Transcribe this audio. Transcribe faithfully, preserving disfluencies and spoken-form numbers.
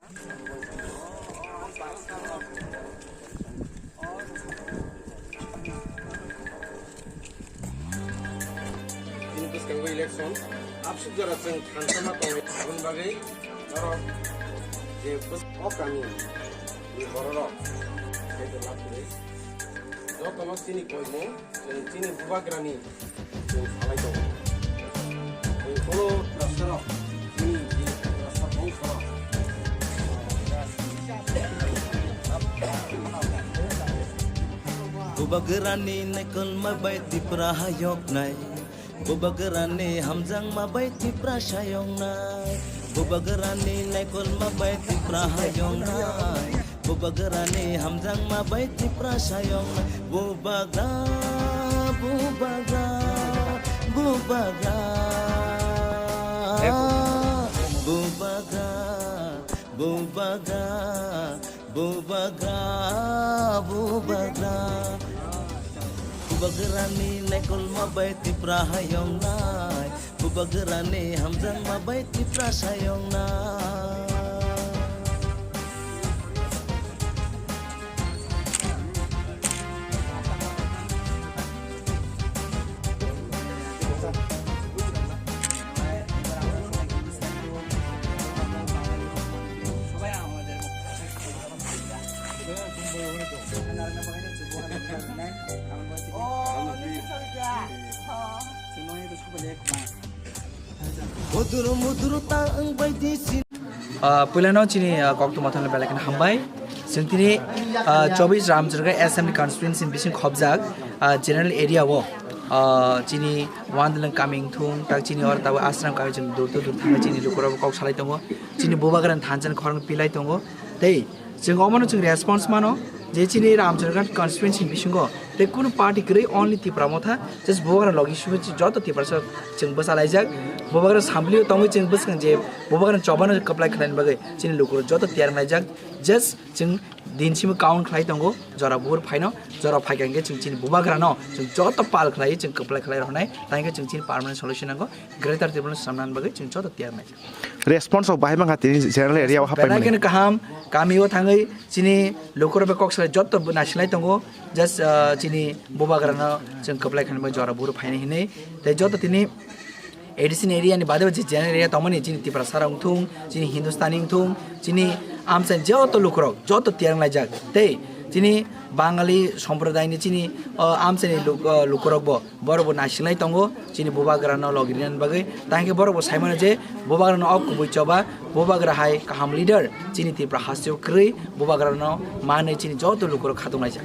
Ini bwskango election, absuk jora chwng thansa ma tongwi, aboni bagwi norok je bwskango kami ni bororok, jotono chini koimung. Chini bubagrani chwng salai tongo. Chini khoro rasa rok, chini, chini rasa bongso rok. Bubagrani naikolma bai Tipra hayoknai. Bubagrani hamjakma bai Tipra sayoknai. Bubagrani naikolma bai Tipra hayoknai. Bubagrani hamjakma bai Tipra sayoknai. Bubagra, bubagra, bubagra. Bubagra, bubagra. Bubagra, bubagra. Bubagrani naikolma bai Tipra hayoknai. Bubagrani hamjakma bai Tipra sayoknai. Muduru muduru ta wng bai di sin. Ah, puilano chini, ah, koktwma thangna belai kheno hambai. Chwng tini, ah, chobbish Ramchandra Assembly Constituency bising khobjak, ah, general area o, ah, chini Wandalang kami wngthung, tak chini oro tabuk Ashram kami chwng dur to dur thangwi chini lukurok kok salai tongo. Chini bubagrani thansa ni khorang pilai tongo. Tei chwng omono chwng response mano je chini Ramchandra constituency bisingo tei kunu party kwrwi, only Tipra Motha, just bubagra logi sube joto Tiprasa chwng bwsalaijak. Bubagra samplio tongwi chwng bwskang je bubagra chobano kwplai khlaini bagwi chini lukurok joto tiyar wnglaijak. Just chwng din simi count khlai tongo, jora buhur phaino, jora phaikha hwnkhe chwng chini bubagrano chwng joto pal khlaiwi chwng kwplai khlai rwnai, tangkhe chwng chini permanent solution nango, Greater Tipraland swnamnani bagwi chwng joto tiyar wngjak. Response rok bahai mankha tini general area o hapai belai mani. Kheno kaham, kami o thangwi chini lukurok bai kok salai joto bo naisingwlai tongo, just, ah, chini bubagrano chwng kwplai khlaini bagwi jora buhur phainai hinwi, tei joto tini A D C ni area ni bade bo je general area tongmani, chini Tiprasa rok wngthung, chini Hindustani wngthung, chini amchaini joto lukurok joto tiyar wnglaijak. Tei chini Bangali somprodayni chini, o, amchaini luk-, o, lukurok bo, borok bo naisingwlai tongo chini bubagrano logi rinani bagwi. Tangkhe borok bo saimano je bubagrano o kubui choba, bubagra hai kaham leader chini Tipra hasteo kwrwi, bubagrano manwi chini joto lukurok khatunglaijak.